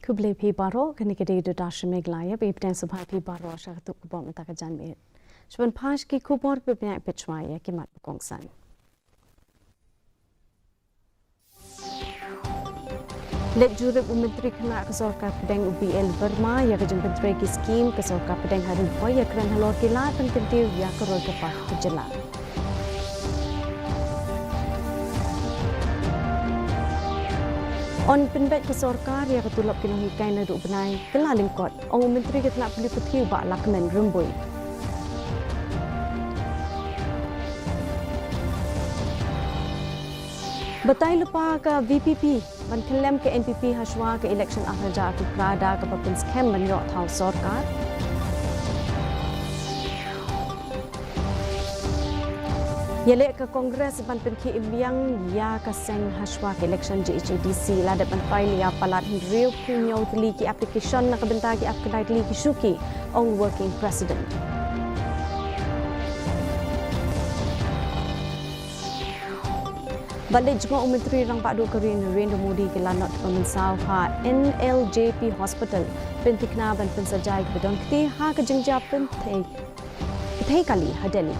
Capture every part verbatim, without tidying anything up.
Khublei phi baroh, kane ka dei Doordarshan Meghalaya, ba ngi pdiang sngewbha ïa phi baroh sha katu ka por mynta ka janmiet. Shuwa ban phai sha ki khubor, ba bniah peit shuwa ïa ki mat ba kongsan. Leit jurip u Myntri Khynnah ka Sorkar Pdeng u B L Verma ïa ka jingpyntrei ki skim ka Sorkar Pdeng ha Ri Bhoi ïakren halor ki lad ban kyntiew ïa ka roi ka par ka jylla. Yn pynbeit ka sorkar ïa ka tulop ki nonghikai naduh u bnai Kyllalyngkot, ong u Myntri ka tnat pule puthi u Bah Lahkmen Rymbui. Batai lypa ka V P P ban khyllem ka N P P hashwa ka election arhajar arphew phra da kaba pynskhem ban ïoh thaw sorkar. Ïaleh ka Congress ban pynkhih im biang ïa ka seng hashwa ka election J H A D C, la dep ban file ïa palat hynriew phew hynñiew tylli ki application na ka bynta ki arphew khyndai tylli ki shuki, ong Working President. Ba leit jngoh u Myntri Rangbah Duh ka Ri Narendra Modi ki lanot ba mynsaw ha N L J P Hospital, pynthikna ban pynsajai kiba don kti ha ka jingjia pynthei Pynthei kali ha Delhi.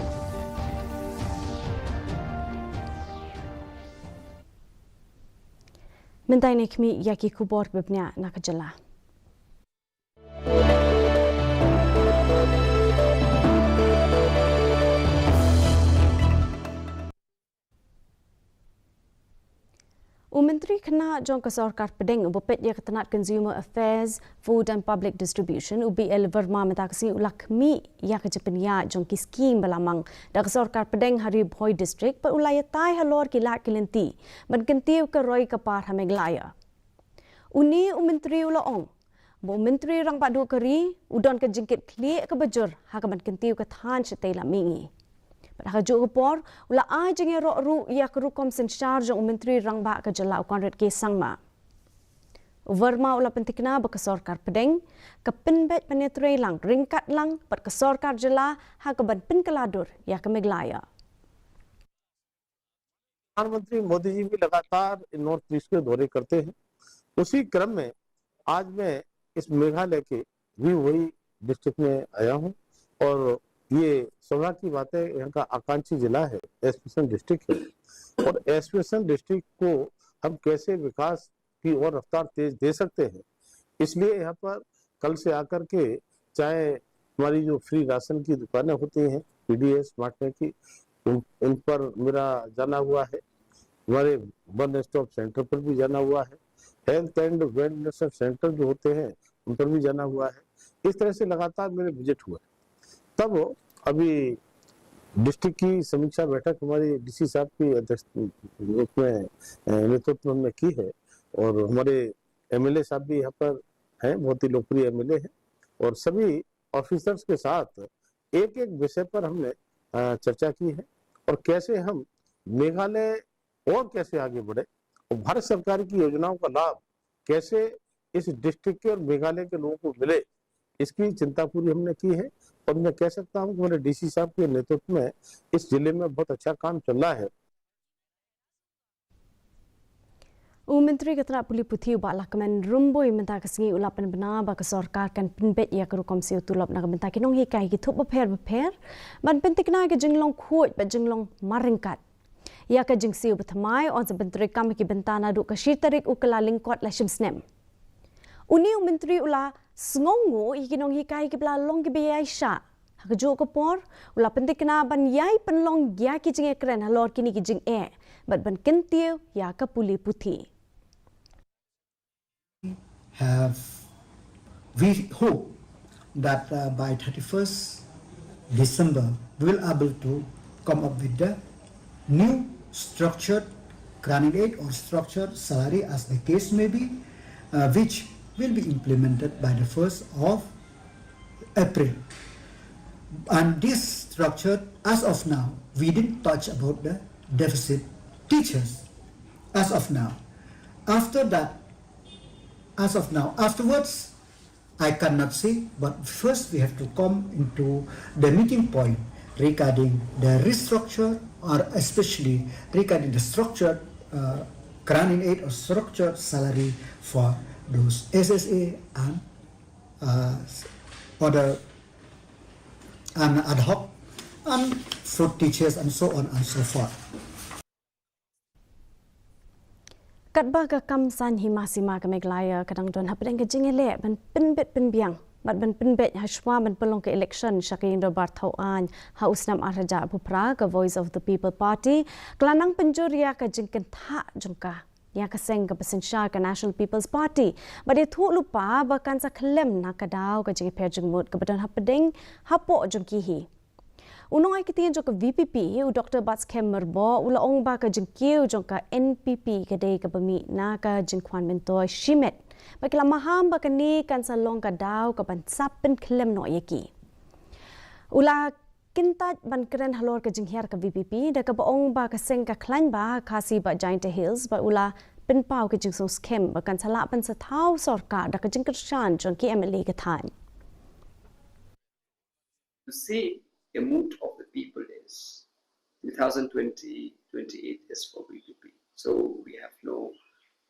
Mynta ngin ïa khmih ïa ki khubor ba bniah na ka jylla. U Myntri Khynnah jong ka Sorkar Pdeng uba peit ïa ka tnat Consumer Affairs, Food and Public Distribution, u B L Verma, mynta ka sngi u la khmih ïa ka jingpynïaid jong ki skim ba la mang da ka Sorkar Pdeng ha Ri Bhoi District, bad u la ïatai halor ki lad ki lynti ban kyntiew ka roi ka par ha Meghalaya. Une u Myntri u la ong ba u Myntri Rangbah Duh ka Ri u don ka jingkitkhlieh kaba jur ha ka ban kyntiew ka thaiñ shatei lam mihngi. Bad ha kajuh ka por u la ai jingïaroh ruh ïa ka rukom synshar jong u Myntri Rangbah ka jylla u Conrad K Sangma. U Verma u la pynthikna ba ka Sorkar Pdeng ka pynbeit ban ïatreilang ryngkat lang bad ka Sorkar Jylla ha ka ban pynkylla dur ïa ka Meghalaya. प्रधानमंत्री मोदी जी भी लगातार नॉर्थ ईस्ट के दौरे करते हैं। उसी क्रम में आज मैं इस मेघालय के री भोई डिस्ट्रिक्ट में आया हूँ और ये सौभाग्य की बात है, यहाँ का आकांक्षी जिला है, एस्पिरेशन डिस्ट्रिक्ट है और एस्पिरेशन डिस्ट्रिक्ट को हम कैसे विकास की ओर रफ्तार तेज दे सकते हैं, इसलिए यहाँ पर कल से आकर के चाहे हमारी जो फ्री राशन की दुकानें होती हैं, पीडीएस बांटने की, उन, उन पर मेरा जाना हुआ है। हमारे वन स्टॉप सेंटर पर भी जाना हुआ है। हेल्थ एंड वेलनेस सेंटर जो होते हैं, उन पर भी जाना हुआ है। इस तरह से लगातार मेरे विजिट हुए। तब अभी डिस्ट्रिक्ट की समीक्षा बैठक हमारी डीसी साहब की अध्यक्ष, उसमें, अ, नेतृत्व में की है और हमारे एमएलए साहब भी यहाँ पर हैं, बहुत ही लोकप्रिय एमएलए हैं और सभी ऑफिसर्स के साथ एक-एक विषय पर हमने, अ, चर्चा की है और कैसे हम मेघालय और कैसे आगे बढ़े और भारत सरकार की योजनाओं का लाभ कैसे इस डिस्ट्रिक्ट के और मेघालय के लोगों को मिले, इसकी चिंता पूरी हमने की है और मैं कह सकता हूं कि हमारे डीसी साहब के नेतृत्व में इस जिले में बहुत अच्छा काम चल रहा है। U Myntri ka tnat pule puthi u Bah Lahkmen Rymbui mynta ka sngi u la pynbna ba ka sorkar kan pynbeit ïa ka rukom siew tulop na ka bynta ki nonghikai ki thup bapher bapher ban pynthikna ïa ka jinglong khuid bad jinglong marryngkat ïa ka jingsiew bathymmai, yn sa pyntreikam ha ki bynta naduh ka shi tarik u Kyllalyngkot la shim snem. Une u Myntri u la sngewnguh ïa ki nonghikai kiba la long kiba ïaishah. Ha kajuh ka por u la pynthikna ban ïai pynlong ïa ki jingïakren halor kine ki jingeh bad ban kyntiew ïa ka pule puthi. Have, we hope that, uh, by thirty-first December, we will able to come up with the new structured grant in aid or structured salary, as the case may be, uh, which will be implemented by the first of April. And this structure, as of now, we didn't touch about the deficit teachers as of now. After that, as of now, afterwards, I cannot say, but first we have to come into the meeting point regarding the restructure, or especially regarding the structured, uh, grant in aid or structured salary for those S S A and uh, other and ad hoc and food teachers and so on and so forth. Katba ka kam saiñ hima sima ka Meghalaya ka dang don hapdeng ka jingïaleh ban pynbit pynbiang bad ban pynbeit hashwa ban pynlong ka election sha ka ïing dorbar thaw aiñ ha u snem arhajar arphew phra, ka Voice of the People Party ka la nang pynjur ïa ka jingkynthah jong ka ïa ka seng kaba synshar ka National People's Party bad ïathuh lypa ba kan sa khlem na ka daw ka jingïapher jingmut kaba don hapdeng hapoh jong ki hi. U nongai ktien jong ka V P P, u Doctor Batskhem Myrboh, u la ong ba ka jingkiew jong ka N P P ka dei kaba mih na ka jingkwah myntoi shimet ba ki la maham ba kane kan sa long ka daw kaban sa pynkhlem noh ïa ki. U la kyntait ban kren halor ka jinghiar ka V P P da kaba ong ba ka seng ka khlaiñ bha ha Khasi bad Jaintia Hills bad u la pynpaw ka jingsngewskhem ba kan sa lah ban sa thaw sorkar da ka jingkyrshan jong ki M L A ka thaiñ. To see the mood of the people is two thousand twenty, twenty-eight is for V P P. So we have no,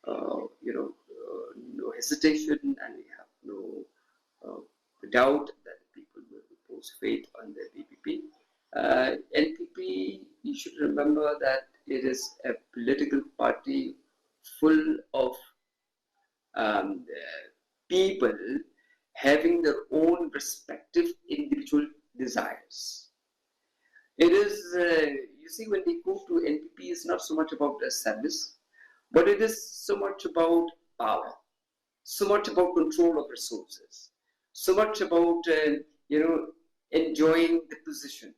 uh, you know, uh, no hesitation, and we have no uh, doubt that the people will repose faith on the V P P. Uh, N P P, you should remember that it is a political party full of um, uh, people having their own respective individual desires. It is, uh, you see, when they go to N P P, it's not so much about the service, but it is so much about power, so much about control of resources, so much about, uh, you know, enjoying the position.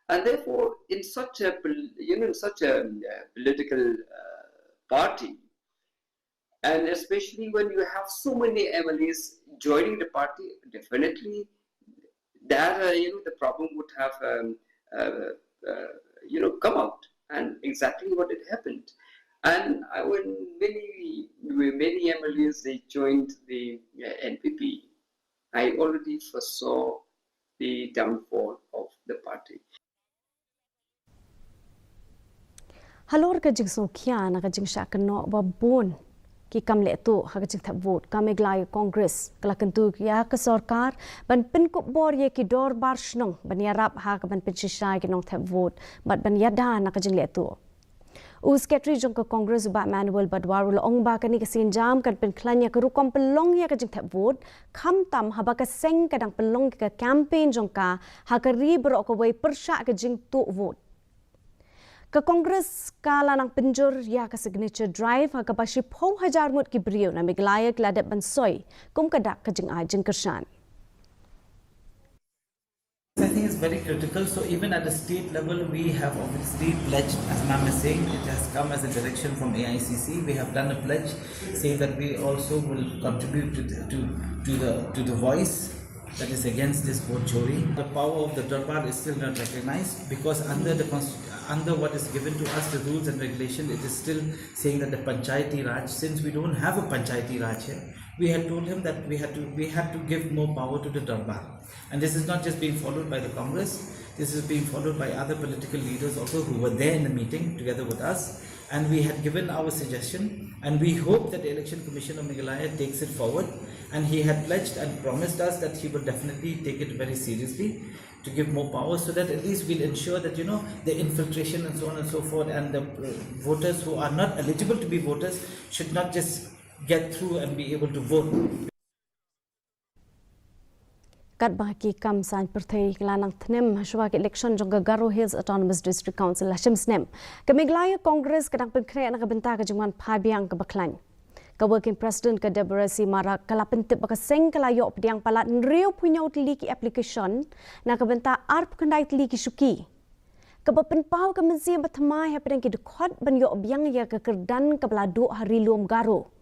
And therefore, in such a, pol- you know, in such a uh, political uh, party, and especially when you have so many M L As joining the party, definitely that, uh, you know, the problem would have, um, uh, uh, you know, come out, and exactly what had happened. And I, when many, many M L As, they joined the uh, N P P, I already foresaw the downfall of the party. Halor ka jingsngewkhia na ka jingshah kynnoh ba bun ki kam leh tuh ha ka jingthep vote, ka Meghalaya Congress ka la kyntu ïa ka sorkar ban pynkup bor ïa ki dorbar shnong ban ïarap ha ka ban pynshisha ïa ki nongthep vote bad ban ïada na ka jingleh tuh. U Secretary jong ka Congress, u Bah Manuel Badwar, u la ong ba kane ka sienjam kan pynkhlaiñ ïa ka rukom pynlong ïa ka jingthep vote, khamtam haba ka seng ka dang pynlong ïa ka campaign jong ka ha ka ri baroh kawei pyrshah ka jingtuh vote. Ka Congress ka la nang pynjur ïa ka signature drive ha kaba shiphew hajar ngut ki briew na Meghalaya ki la dep ban soi kum ka dak ka jingai jingkyrshan. I think it's very critical. So even at the state level, we have obviously pledged, as ma'am is saying, it has come as a direction from A I C C. We have done a pledge saying that we also will contribute to the, to, to the, to the voice that is against this vote chori. The power of the Durbar is still not recognized because under the const- under what is given to us, the rules and regulation, it is still saying that the Panchayati Raj, since we don't have a Panchayati Raj here, we had told him that we had to we had to give more power to the Durbar. And this is not just being followed by the Congress, this is being followed by other political leaders also who were there in the meeting together with us. And we had given our suggestion, and we hope that the Election Commission of Meghalaya takes it forward. And he had pledged and promised us that he will definitely take it very seriously to give more power, so that at least we'll ensure that, you know, the infiltration and so on and so forth, and the uh, voters who are not eligible to be voters should not just get through and be able to vote. Katba ki kam saiñ pyrthei ki la nang thnem hashwa ki election jong ka Garo Hills Autonomous District Council ha shim snem, ka Meghalaya Congress ka dang pynkhreh na ka bynta ka jingwan phai biang kaba khlaiñ. Ka Working President, ka Deborah C Marak, ka la pyntip ba ka seng ka la ïoh pdiang palat hynriewphew hynñiew tylli ki application na ka bynta arphew khyndai tylli ki shuki, kaba pynpaw ka mynsiem ba thymmai hapdeng ki dkhot ban ïoh biang ïa ka kyrdan kaba la duh ha Ri Lum Garo.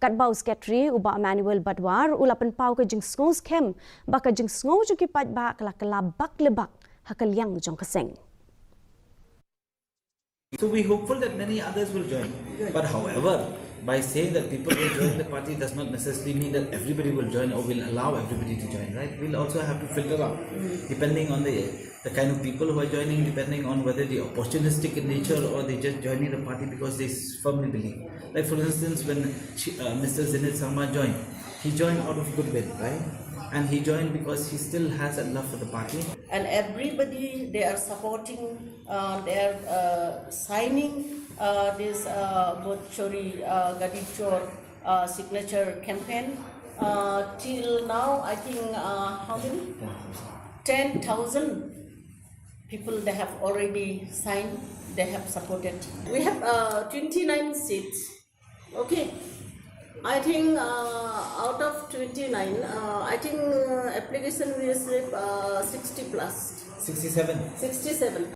Katba u Secretary, u Bah Manuel Badwar, u la pynpaw ka jingsngewskhem ba ka jingsngew jong ki paidbah ka la kylla bak le bak ha ka liang jong ka seng. So we're hopeful that many others will join. But however, by saying that people will join the party does not necessarily mean that everybody will join or will allow everybody to join, right? We'll also have to filter out, depending on the The kind of people who are joining, depending on whether they opportunistic in nature or they just joining the party because they firmly believe. Like, for instance, when she, uh, Mister Zenith Sangma joined, he joined out of goodwill, right? And he joined because he still has a love for the party. And everybody, they are supporting, uh, they are uh, signing uh, this uh, Vote Chori uh, Gadi Chor uh, signature campaign. Uh, till now, I think, uh, how many? Ten thousand people they have already signed, they have supported. We have uh, twenty-nine seats. Okay. I think uh, out of twenty-nine, uh, I think uh, application we receive uh, sixty plus. Sixty-seven. Sixty-seven.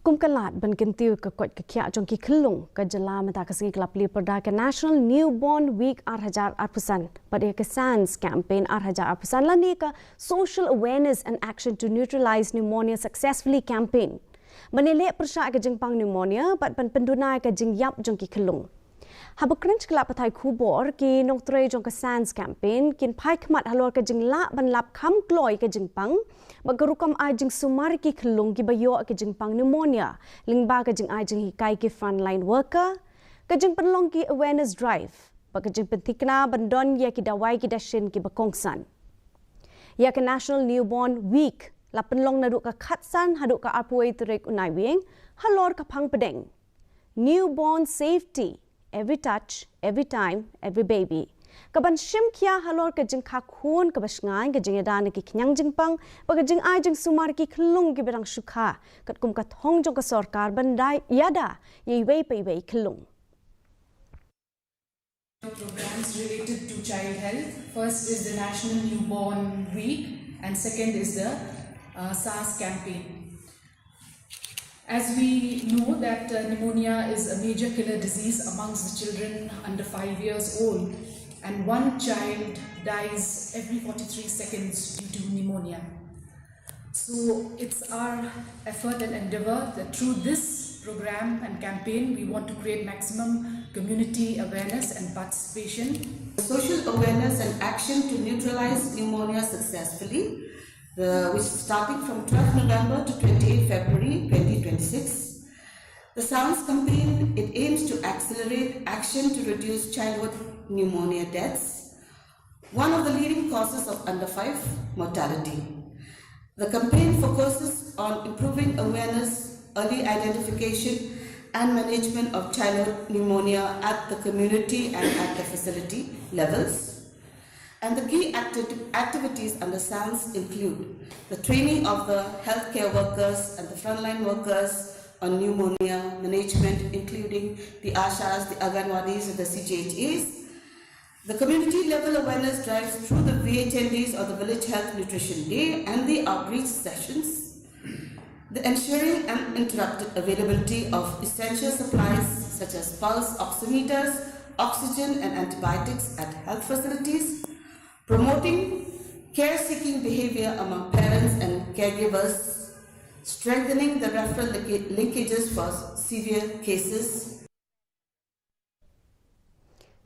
Kum ka lad ban kyntiew ka koit ka khiah jong ki khyllung, ka jylla mynta ka sngi ka la plie pyrda ka National Newborn Week ar hajar arphew san bad ïa ka SANS campaign ar hajar arphew san lane ka Social Awareness and Action to Neutralize Pneumonia Successfully campaign. Ban ïaleh pyrshah ka jingpang pneumonia bad ban pynduna ka jingïap jong ki khyllung. Haba kren sha ki lad pathai khubor, ki nongtrei jong ka SANS campaign kin phai khmat halor ka jinglah ban lap kham kloi ka jingpang bad ka rukom ai jingsumar ki khyllung kiba ïoh ka jingpang pneumonia, lyngba ka jingai jinghikai ki frontline worker, ka jingpynlong ki awareness drive bad ka jingpynthikna ban don ïa ki dawai ki dashin kiba kongsan. Ïa ka National Newborn Week la pynlong naduh ka khatsan haduh ka arphew tarik u Naiwieng halor ka phang pdeng Newborn Safety, Every Touch, Every Time, Every Baby, kaban shim khia halor ka jingkha khun kaba shngaiñ, ka jingïada na ki khñiang jingpang bad ka jingai jingsumar ki khyllung kiba dang shu kha, katkum ka thong jong ka sorkar ban da ïada ïa iwei pa iwei i khyllung. Programs related to child health. First is the National Newborn Week, and second is the uh, SARS campaign. As we know that uh, pneumonia is a major killer disease amongst the children under five years old, and one child dies every forty-three seconds due to pneumonia. So it's our effort and endeavor that through this program and campaign, we want to create maximum community awareness and participation. Social awareness and action to neutralize pneumonia successfully, uh, which is starting from twelfth November to twenty-eighth February twenty twenty-six. The SANS campaign, it aims to accelerate action to reduce childhood pneumonia deaths, one of the leading causes of under five mortality. The campaign focuses on improving awareness, early identification, and management of childhood pneumonia at the community and at the facility levels. And the key acti- activities under SANS include the training of the healthcare workers and the frontline workers on pneumonia management, including the ASHAs, the Anganwadis, and the C G H As. The community level awareness drives through the V H N Ds or the Village Health Nutrition Day and the outreach sessions. The ensuring uninterrupted availability of essential supplies such as pulse oximeters, oxygen, and antibiotics at health facilities. Promoting care seeking behavior among parents and caregivers. Strengthening the referral linka- linkages for severe cases.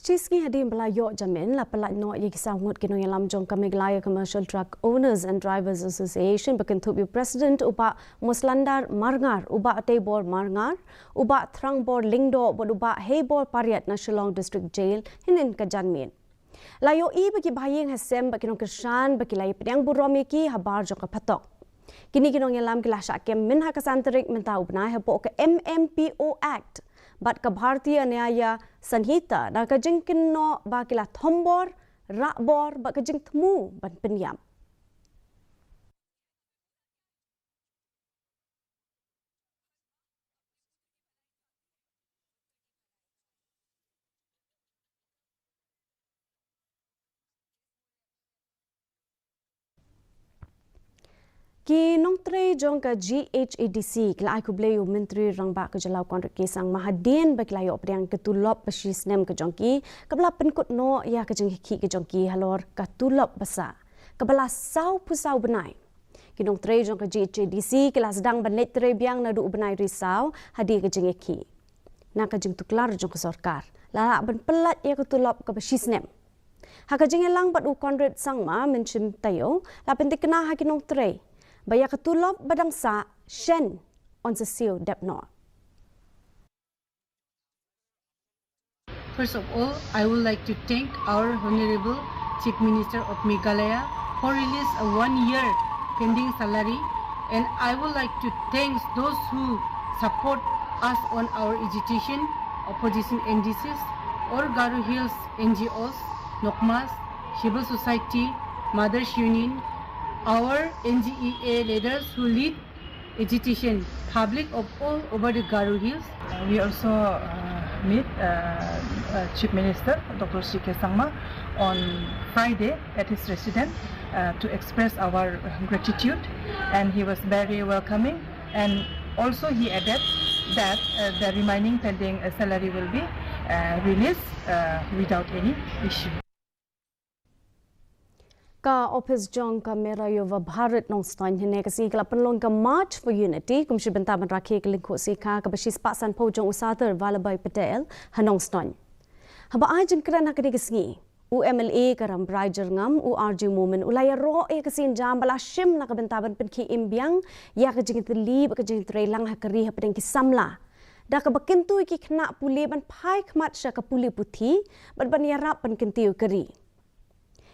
Shi sngi hadien ba la ïoh jamin, la pyllait noh ïa ki saw ngut ki nongïalam jong ka Meghalaya Commercial Truck Owners and Drivers Association, ba kynthup ïa u President u Bah Moslandar Marngar, u Bah Teibor Marngar, u Bah Thrangbor Lyngdoh bad u Bah Heibor Pariat na Shillong District Jail hynnin ka janmiet. La ïohi ba ki bahaïing hasem bad ki nongkyrshan ba ki la ïapdiang burom ïa ki habar jong ka phatok. Kine ki nongïalam ki la shah kem mynha ka san tarik mynta u bnai hapoh ka M M P O Act bad ka Bharatiya Nyaya Sanhita da ka jingkynnoh ba ki la thombor, rahbor bad ka jingthmu ban pynïap. Ki nongtrei jong ka G H A D C ki la ai khublei ïa u Myntri Rangbah ka jylla u Conrad K Sangma hadien ba ki la ïoh pdiang ka tulop ba shi snem ka jong ki, kaba la pynkut noh ïa ka jingïakhih ka jong ki halor ka tulop ba sah, kaba la sawphew saw bnai. Ki nongtrei jong ka G H A D C ki la sdang ban leit trei biang naduh u bnai Risaw hadien ka jingïakhih. Na ka jingtuklar jong ka sorkar, la lah ban pyllait ïa ka tulop kaba shi snem. Ha ka jingïalang bad u Conrad Sangma, Mynsiem Taïew la pyntikna ha ki nongtrei ba ïa ka tulop ba dang sah, shen yn sa siew dep noh. First of all, I would like to thank our Honorable Chief Minister of Meghalaya for release a one year pending salary, and I would like to thank those who support us on our agitation, opposition N D Cs, or Garo Hills N G Os, Nokmas, civil society, Mothers Union, our N G E A leaders who lead agitation, public of all over the Garo Hills. Uh, we also uh, meet uh, uh, Chief Minister Doctor C K Sangma on Friday at his residence uh, to express our gratitude, and he was very welcoming. And also he added that uh, the remaining pending uh, salary will be uh, released uh, without any issue. Ka ophis jong ka Mera Yuva Bharat Nongstoiñ hynne ka sngi ka la pynlong ka March for Unity kum shi bynta ban rakhe ka lyngkhuh sikha kaba shispah sanphew jong u Sardar Vallabhbhai Patel ha Nongstoiñ. Haba ai jingkren ha kane ka sngi, u M L A ka Rambrai Jyrngam, u R J Momin, u la ïaroh ïa ka sienjam ba la shim na ka bynta ban pynkhie im biang ïa ka jingtylli bad ka jingtreilang ha ka ri hapdeng ki samla, da kaba kyntu ïa ki khynnah pule ban phai khmat sha ka pule puthi bad ban ïarap ban kyntiew ka ri.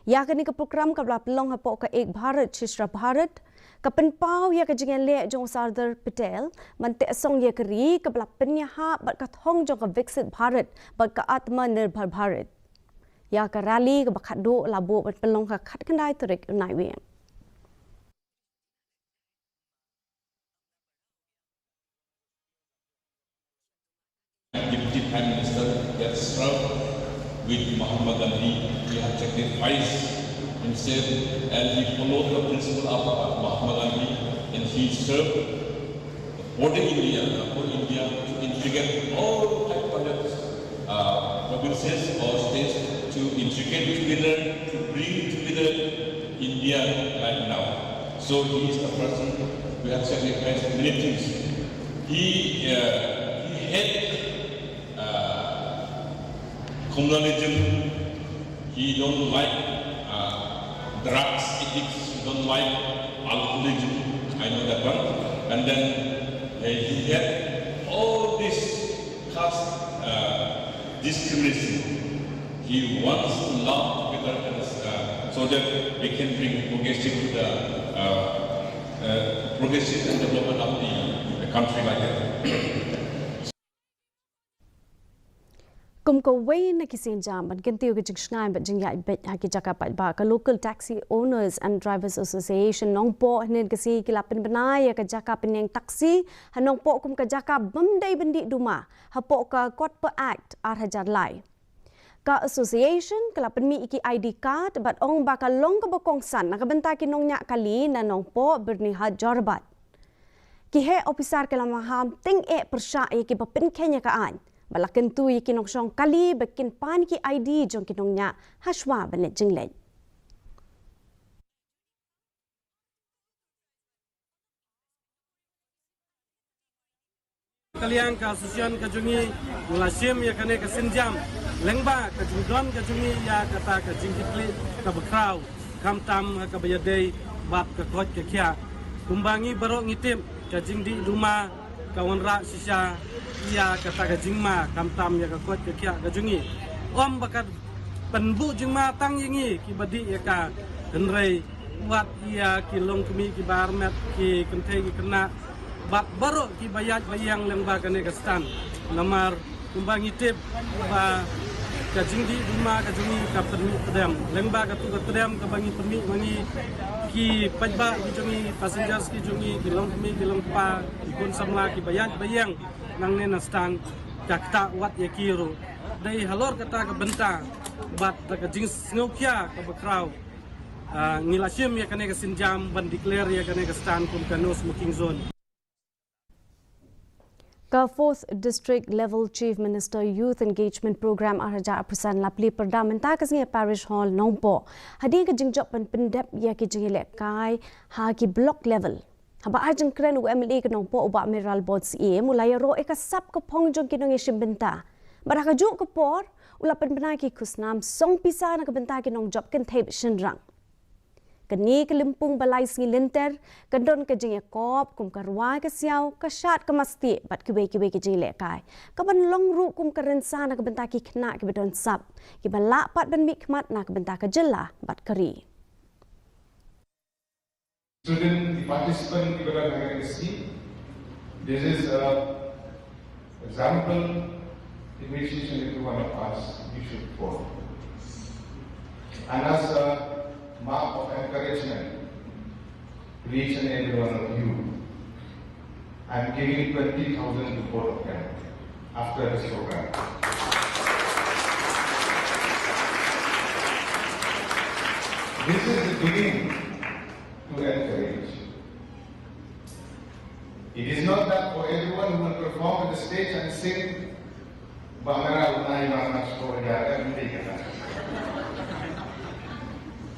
Ïa kane ka prokram kaba la pynlong hapoh ka Ek Bharat Shreshtha Bharat ka pynpaw ïa ka jingïaleh jong u Sardar Patel ban teh song ïa ka ri, kaba la pynïahap bad ka thong jong ka Viksit Bharat bad ka Atmanirbhar Bharat. Ïa ka rally kaba khatduh la buh ban pynlong ha ka khatkhyndai tarik u Naiwieng. Deputy Prime Minister, he had served with Mahatma Gandhi. He had sacrificed himself and he followed the principle of Mahatma Gandhi, and he served for the India, for India to integrate all five hundred uh, provinces or states to integrate together, to bring together India right now. So he is a person who has sacrificed many things. He, uh, he had uh, communalism. He don't like uh, drugs addicts. He don't like alcoholism. I know that one. And then uh, he had all this caste uh, discrimination. He wants to love together and, uh, so that we can bring progressive to the uh, uh, progressive and development of the, the country like that. Kum kawei na ki sienjam ban kyntiew ka jingshngaiñ bad jingïaid beit ha ki jaka paidbah, ka Local Taxi Owners and Drivers Association Nongpoh hynne ka sngi ki la pynbna ïa ka jaka pynïeng taxi ha Nongpoh kum ka jaka bym dei ban dih duma hapoh ka KOTPA Act ar hajar lai. Ka association ka la pynmih ïa ki I D card bad ong ba ka long kaba kongsan na ka bynta ki nongñiah kali na Nongpoh, Byrnihat, Jorabat. Ki heh ophisar ki la maham tyngeh pyrshah ïa kiba pynkheiñ ïa ka aiñ bad la kyntu ïa ki nongshong kali ba kin pan ki I D jong ki nongñiah hashwa ban leit jingleit. Ka liang ka association ka jong ngi ngi la shim ïa kane ka sienjam lyngba ka jingdon ka jong ngi ïa kata ka jingkitkhlieh kaba khraw, khamtam ha kaba ïadei bad ka koit ka khiah. Kumba ngi baroh ngi tip, ka jingdih duma ka wanrah shisha ïa kata ka jingma, khamtam ïa ka koit ka khiah ka jong ngi. Ym ba ka pynbuh jingma tang ïa ngi kiba dih ïa ka, hynrei wat ïa ki longkmie kiba armet, ki kynthei ki khynnah bad baroh kiba ïaid ba ïeng lyngba kane ka stand. Namar kumba ngi tip ba ka jingdih duma ka jong ngi ka pynmih pdem. Lyngba katu ka pdem kaba ngi pynmih ma ngi, ki paidbah ki jong ngi, passengers ki jong ngi, ki longkmie ki longkpa, ki khun samla kiba ïaid ba ïeng nangne na stand, ka ktah wat ïa ki ruh. Dei halor kata ka bynta bad da ka jingsngewkhia kaba khraw, ah, ngi la shim ïa kane ka sienjam ban declare ïa kane ka stand kum ka no smoking zone. Ka fourth District Level Chief Minister Youth Engagement Programme ar hajar arphew san la plie pyrda mynta ka sngi ha Parish Hall Nongpoh hadien ka jingjop ban pyndep ïa ki jingïalehkai ha ki block level. Haba ai jingkren u M L A ka Nongpoh u Bah Mayralborn Syiem u la ïaroh ïa ka sap ka phong jong ki nongïashim bynta. Bad ha kajuh ka por U la pynbna ki khusnam song pisa na ka bynta ki nongjop kynthei bad shynrang. Kane ka lympung ba lai sngi lynter ka don ka jingïakop kum ka rwai ka siaw, ka shad ka mastieh bad kiwei kiwei ki jinglehkai. Ka ban long ruh kum ka rynsan na ka bynta ki khynnah kiba don sap, kiba lah pat ban mihkhmat na ka bynta ka jylla bad ka ri. Student, the participant, the Bharat Nagar scheme. This is a example in which each and every one of us, we should vote. And as a mark of encouragement to each and every one of you, I'm giving twenty thousand to both of them after this program. This is the beginning to encourage. It is not that for everyone who will perform on the stage and sing, "Bamera unai marmach ko ya,"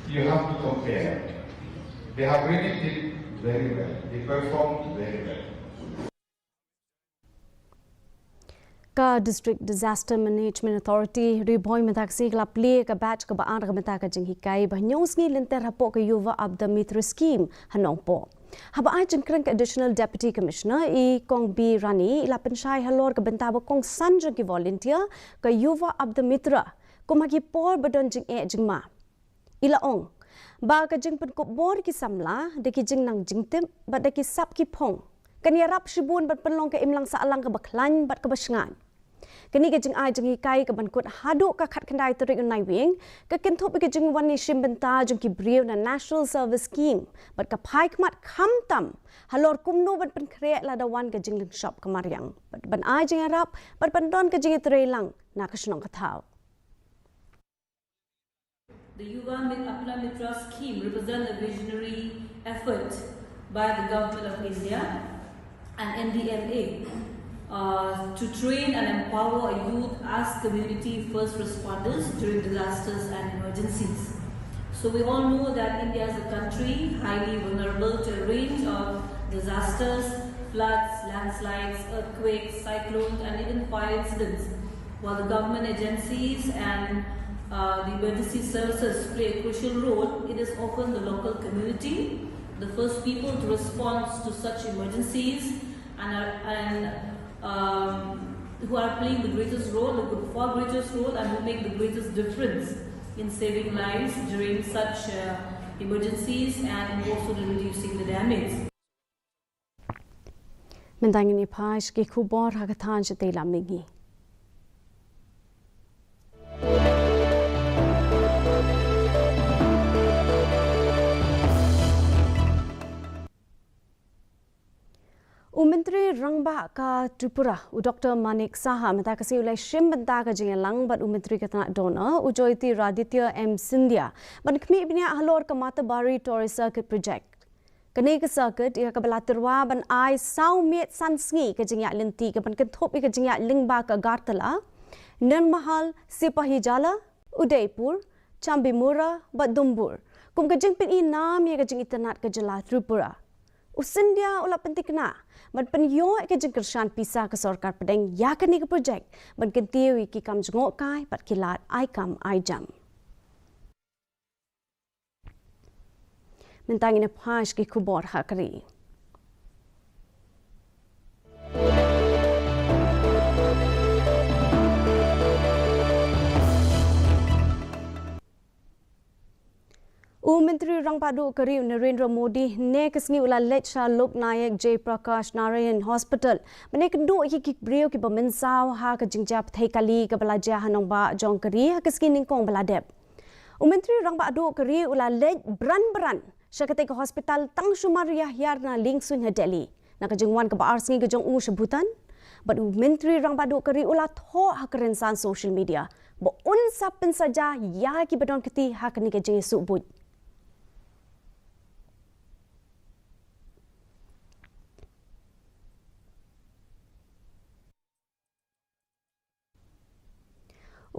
you have to compare. They have really did very well. They performed very well. Ka District Disaster Management Authority Ri Bhoi mynta ka sngi ka la plie ka batch kaba ar ka bynta ka jinghikai ba hynñiew sngi lynter hapoh ka Yuva Aapda Mitra Scheme ha Nongpoh. Haba ai jingkren ka Additional Deputy Commissioner i Kong B Rani i la pynshai halor ka bynta ba kongsan jong ki volunteer ka Yuva Aapda Mitra kum ha ki por ba don jingeh jingma. I la ong ba ka jingpynkup bor ki samla da ki jingnang jingtip bad da ki sap ki phong kan ïarap shibun ban pynlong ka imlang sahlang kaba khlaiñ bad kaba shngaiñ. Kane ka jingai jinghikai ka ban kut haduh ka khatkhyndai tarik u Naiwieng ka kynthup ïa ka jingwan ïashim bynta jong ki briew na National Service Scheme bad ka phai khmat khamtam halor kumno ban pynkhreh lada wan ka jinglynshop ka mariang bad ban ai jingïarap bad ban don ka jingïatreilang na ka shnong ka thaw. The Yuva Mit-, Apna Mitra scheme represents a visionary effort by the Government of India and N D M A, uh, to train and empower youth as community first responders during disasters and emergencies. So we all know that India is a country highly vulnerable to a range of disasters, floods, landslides, earthquakes, cyclones, and even fire incidents. While the government agencies and, uh, the emergency services play a crucial role, it is often the local community, the first people to respond to such emergencies, and are, and, um, who are playing the greatest role, the far greatest role, and who make the greatest difference in saving lives during such, uh, emergencies and also in reducing the damage. Mynta ngin ïa phai sha ki khubor ha ka thaiñ shatei lam mihngi. U Myntri Rangbah ka Tripura, u Doctor Manik Saha, mynta ka sngi u la shim bynta ka jingïalang bad u Myntri ka tnat DoNER, u Jyotiraditya M Scindia, ban khmih bniah halor ka Matabari Tourist Circuit Project. Kane ka circuit ïa kaba la tyrwa ban ai saw miet san sngi ka jingïaid lynti ka ban kynthup ïa ka jingïaid lyngba ka Agartala, Nirmahal, Sipahijala, Udaipur, Chambimura bad Dumbur kum ka jingpyni nam ïa ka jingitynnad ka jylla Tripura. U Scindia u la pynthikna ban pynïoh ïa ka jingkyrshan pisa ka sorkar pdeng ïa kane ka project ban kyntiew ïa ki kam jngohkai bad ki lad ai kam ai jam. Mynta ngin ïa phai sha ki khubor ha ka ri. U Myntri Rangbah Duh ka ri u Narendra Modi hynne ka sngi u la leit sha Lok Nayak Jai Prakash Narayan Hospital ban ïakynduh ïa ki briew kiba mynsaw ha ka jingjia pyrthei kali kaba la jia ha nongbah jong ka ri ha ka sngi nyngkong ba la dep. U Myntri Rangbah Duh ka ri u la leit bran bran sha katei ka hospital tang shu mar ïa hiar na liengsuiñ ha Delhi na ka jingwan kaba ar sngi ka jong u sha Bhutan. Bad u Myntri Rangbah Duh ka ri u la thoh ha ka rynsan social media ba un sa pynsaja ïa kiba don kti ha kane ka jingïasuhbuit.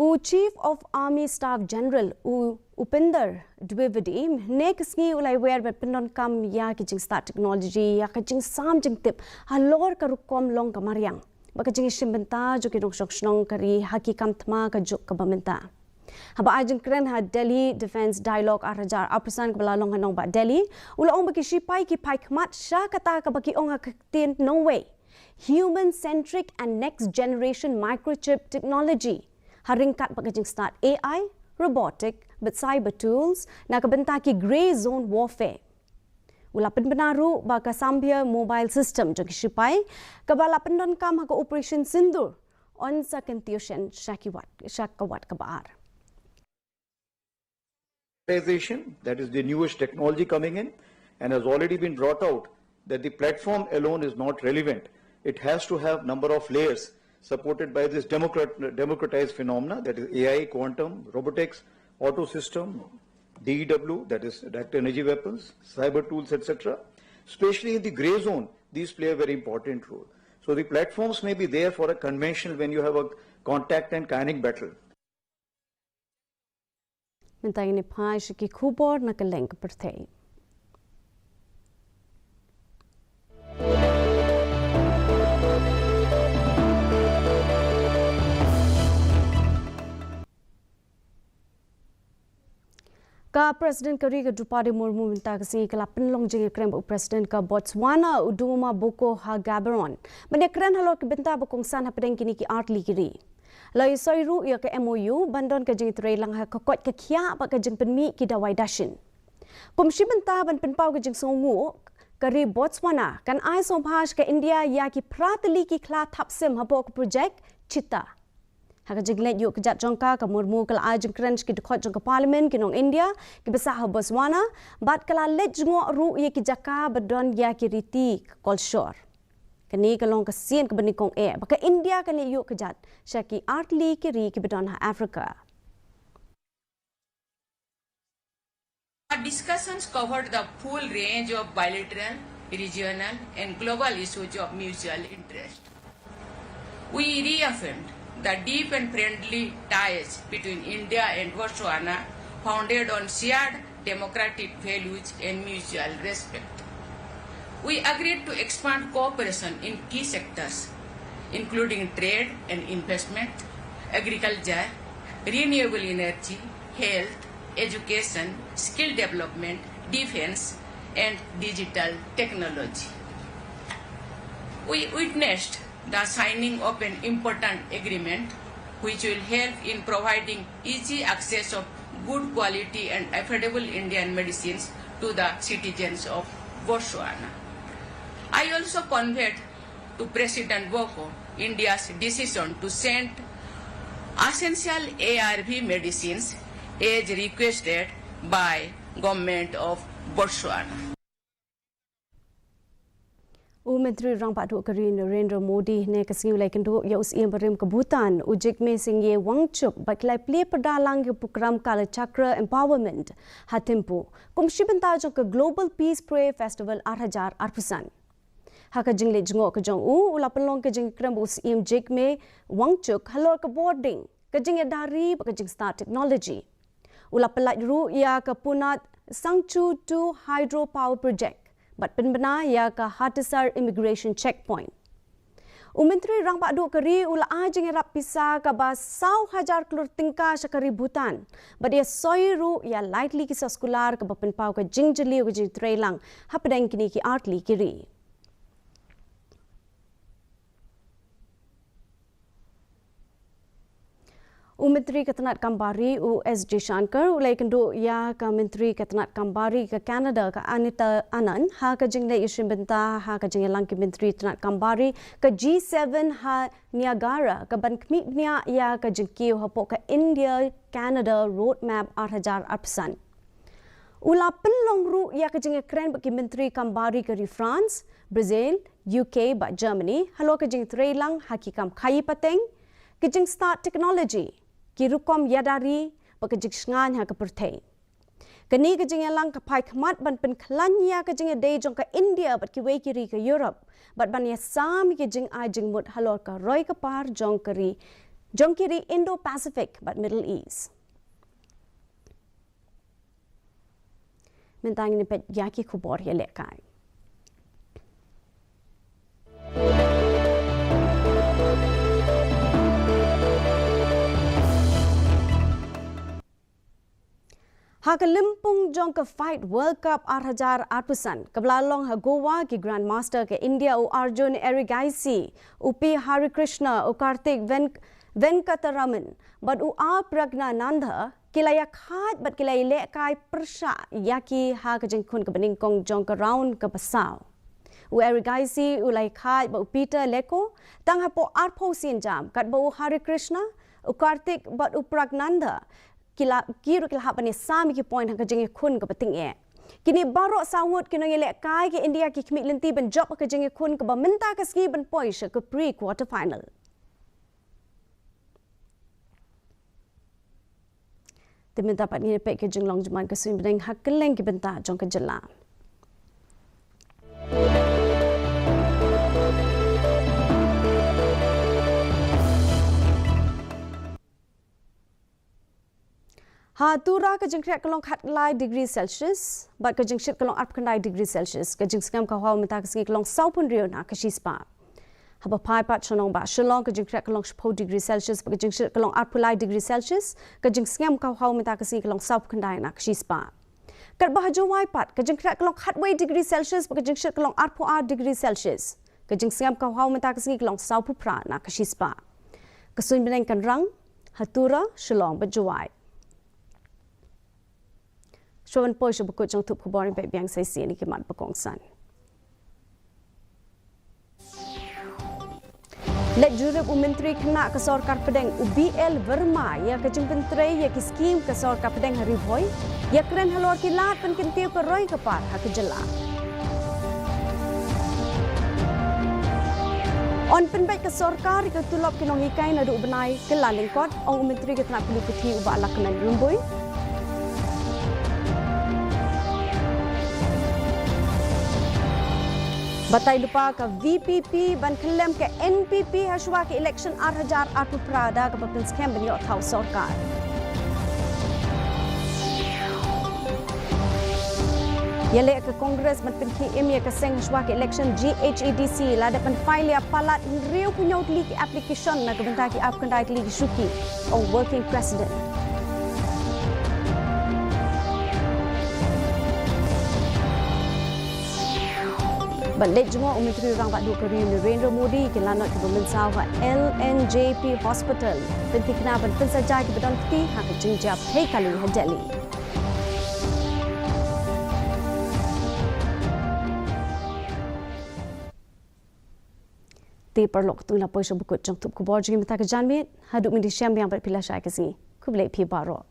U Chief of Army Staff General, u Upinder Dwivedi, hynne ka sngi u la ïawer bad pyndonkam ïa ki jingstad technology ïa ka jingsam jingtip halor ka rukom long ka mariang. ba ka jingïashim bynta jong ki nongshong shnong ka ri ha ki kam thma ka juk kaba mynta. Haba ai jingkren ha Delhi Defence Dialogue ar hajar arphew san kaba la long ha Nongbah Delhi, u la ong ba ki shipai ki phai khmat sha kata kaba ki ong ha ka ktien nongwei, human centric and next generation microchip technology, ha ryngkat bad ka jingstad A I, robotic bad cyber tools na ka bynta ki grey zone warfare. U la pynbna ruh ba ka Sambhya mobile system jong ki shipai, kaba la pyndonkam ha ka Operation Sindoor, yn sa kyntiew shen sha ki wat, sha ka wat kaba ar. That is the newest technology coming in, and has already been brought out that the platform alone is not relevant. It has to have number of layers supported by this democrat-, democratized phenomena, that is A I, quantum, robotics, auto system, D E W, that is direct energy weapons, cyber tools, et cetera. Especially in the gray zone, these play a very important role. So the platforms may be there for a conventional when you have a contact and kinetic battle. Mynta ngin ïa phai sha ki khubor na ka leng ka pyrthei. Ka President ka ri ka Droupadi Murmu mynta ka sngi ka la pynlong jingïakren bad u President ka Botswana u Duma Boko ha Gaborone ban ïakren halor ki bynta ba kongsan hapdeng kine ki artylli ki ri. La ïasoi ruh ïa ka M O U ban don ka jingtreilang ha ka koit ka khiah bad ka jingpynmih ki dawai dashin. Kum shi bynta ban pynpaw ka jingsngewnguh, ka ri Botswana kan ai sngewbha sha ka India ïa ki phra tylli ki khla thap sim hapoh ka projek Cheetah. Ha ka jingleit ïuh kjat jong ka, ka Murmu ka la ai jingkren sha ki dkhot jong ka Parliament ki nong India kiba sah ha Botswana, bad ka la leit jngoh ruh ïa ki jaka ba don ïa ki riti ka kolshor. Kane ka long ka sien kaba nyngkong eh ba ka India kan leit ïuh kjat sha ki artylli ki ri kiba don ha Africa. Our discussions covered the full range of bilateral, regional, and global issues of mutual interest. We reaffirmed the deep and friendly ties between India and Botswana, founded on shared democratic values and mutual respect. We agreed to expand cooperation in key sectors, including trade and investment, agriculture, renewable energy, health, education, skill development, defense, and digital technology. We witnessed the signing of an important agreement which will help in providing easy access of good quality and affordable Indian medicines to the citizens of Botswana. I also conveyed to President Boko India's decision to send essential A R V medicines as requested by Government of Botswana. U Myntri Rangbah Duh ka ri Narendra Modi hynne ka sngi u la ïakynduh ïa u Syiem barim ka Bhutan u Jigme Singye Wangchuk bad ki la plie pyrda lang ïa ka prokram Kalachakra Empowerment ha Thimphu kum shi bynta jong ka Global Peace Prayer Festival ar hajar arphew san. Ha ka jingleit jngoh ka jong u, u la pynlong ka jingïakren bad u Syiem Jigme Wangchuk halor ka bording, ka jingïada ri bad ka jingstad technology. U la pyllait ruh ïa ka Punat Sangchu two Hydro Power Project bad pynbna ïa ka Hatisar Immigration Checkpoint. U Myntri Rangbah Duh ka ri u la ai jingïarap pisa kaba saw hajar klur tyngka sha ka ri Bhutan bad ïasoi ruh ïa lai tylli ki soskular kaba pynpaw ka jingjylliew ka jingtreilang hapdeng kine ki artylli ki ri. U Myntri ka tnat kam bar ri u S Jaishankar u la ïakynduh ïa ka Myntri ka tnat kam bar ri ka Canada ka Anita Anand ha ka jingleit ïashim bynta ha ka jingïalang ki Myntri tnat kam bar ri ka G seven ha Niagara kaban khmih bniah ïa ka jingkiew hapoh ka India Canada Roadmap ar hajar arphew san. U la pynlong ruh ïa ka jingïakren bad ki Myntri kam bar ri ka ri France, Brazil, U K bad Germany halor ka jingtreilang ha ki kam khaïi pateng, ka jingstad technology, ki rukom ïada ri bad ka jingshngaiñ ha ka pyrthei. Kane ka jingïalang ka phai khmat ban pynkhlaiñ ïa ka jingïadei jong ka India bad kiwei ki ri ka Europe bad ban ïasam ïa ka jingai jingmut halor ka roi ka par jong ka ri, jong ki ri Indo-Pacific bad Middle East. Mynta ngin ïa peit ïa ki khubor ïalehkai. Ha ka lympung jong ka Fight World Cup ar hajar arphew san, kaba la long ha Goa, ki Grandmaster ka India u Arjun Erigaisi, u P Harikrishna, u Karthik Ven-, Venkataraman, bad u A Praggnanandha, ki la ïakhaid bad ki la ïalehkai pyrshah ïa ki ha ka jingkhun kaba nyngkong jong ka round kaba saw. U Erigaisi u la ïakhaid bad u Peter Leko tang hapoh arphew sienjam, katba u Harikrishna, u Karthik bad u Praggnanandha, ki la, ki ruh ki la hap ban ïasam ïa ki point ha ka jingïakhun kaba tyngeh. Kine baroh saw ngut ki nongïalehkai ka India ki khmih lynti ban jop ha ka jingïakhun kaba mynta ka sngi ban poi sha ka pre quarter final. Te mynta pat ngin ïa peit ka jinglong jingman ka suiñ bneng ha kylleng ki bynta jong ka jylla. Ha Tura ka jingkhreh ka long khatlai degree Celsius, bad ka jingshit ka long arphew khyndai degree Celsius, ka jingsngem ka hwaw mynta ka sngi ka long sawphew hynriew na ka shispah. Haba phai pat sha nongbah Shillong, ka jingkhreh ka long shiphew degree Celsius, bad ka jingshit ka long arphew lai degree Celsius, ka jingsngem ka hwaw mynta ka sngi ka long sawphew khyndai na ka shispah. Katba ha Jowai pat, ka jingkhreh ka long khatwei degree Celsius, bad ka jingshit ka long arphew ar degree Celsius. Ka jingsngem ka hwaw mynta ka sngi ka long sawphew phra na ka shispah. Ka suiñ bneng kan rang ha Tura, Shillong bad Jowai. Shuwa ban poi sha ba kut jong thup khubor, ngin peit biang sa shisien ïa ki mat ba kongsan. Leit jurip u Myntri Khynnah ka Sorkar Pdeng u B L Verma ïa ka jingpyntrei ïa ki skim ka Sorkar Pdeng ha Ri Bhoi, ïakren halor ki lad pynkyntiew ka roi ka par ha ka jylla. Yn pynbeit ka sorkar ïa ka tulop ki nonghikai naduh u bnai Kyllalyngkot, ong u Myntri ka tnat pule puthi u Bah Lahkmen Rymbui. Batai lypa ka V P P ban khyllem ka N P P ha shuwa ka election ar hajar arphew phra da kaba pynskhem ban ïoh thaw sorkar. Ïaleh ka Congress ban pynkhie im ïa ka seng ha shuwa ka election G H A D C, la dep ban file ïa palat hynriewphew hynñiew tylli ki application na ka bynta ki arphew khyndai tylli ki shuki, ong Working President. Bad leit jngoh u Myntri Rangbah Duh ka ri u Narendra Modi ïa ki lanot kiba mynsaw ha L N J P Hospital, pynthikna ban pynsaja kiba don kti ha ka jingjia pyrthei kali ha Delhi. Te paralok, to ngin ïa poi sha ba kut jong thup khubor jong ngi mynta ka janmiet. Haduh ngin ïashem biang bad phi lashai ka sngi, khublei phi baroh.